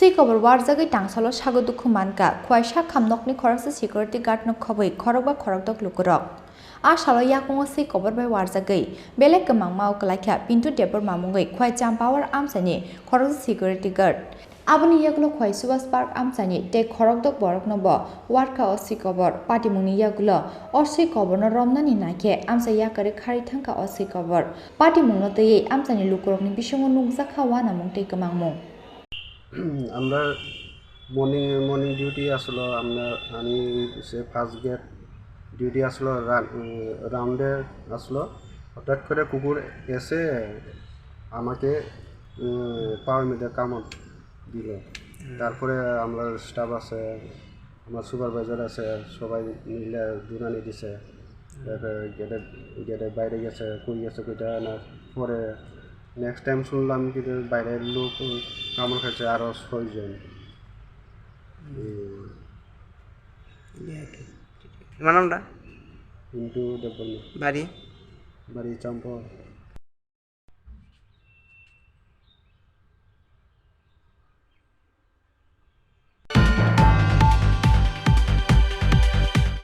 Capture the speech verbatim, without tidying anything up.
Twi kobor warjagwi tangsalo sago dukhu mankha, khwai sak kham nokni khoroksa security guard no khobwi khorokba khorokdok lukurok. A salo yakungo swi kobor bai warjagwi belai kwmangma o kwlaikha Pintu Debbarma mungwi khwai Champawar amchaini khoroksa security guard. Aboni yagulo khwai Subhas Park amchaini tei khorokdok borokno bo warkha o swi kobor. Patimungni yagulo o swi koborno romnani naikhe amchai yakarwi kharwi thangkha o swi kobor. Patimungno twiwi amchaini lukurokni bisingo nukjakha uanamung tei kwmangmung. আমরা morning morning duty আসলো আমরা আমি সে first gate duty আসলো রাউন্ডে আসলো হঠাৎ করে কুকুর এসে আমাকে পাওয়ার মধ্যে কামড় দিল। তারপরে আমরা স্টাফ আছে, আমার সুপারভাইজার আছে, সবাই মিলে দুনানি দিছে। তারপরে গেটের গেটের বাইরে গেছে, কই গেছে কইটা না। পরে নেক্সট টাইম শুনলাম কি যে বাইরের লোক কামড় খাইছে আরো ছয়জন। তোমার নামটা? কিন্তু দেখবেন না। বাড়ি? বাড়ি চাম্পা।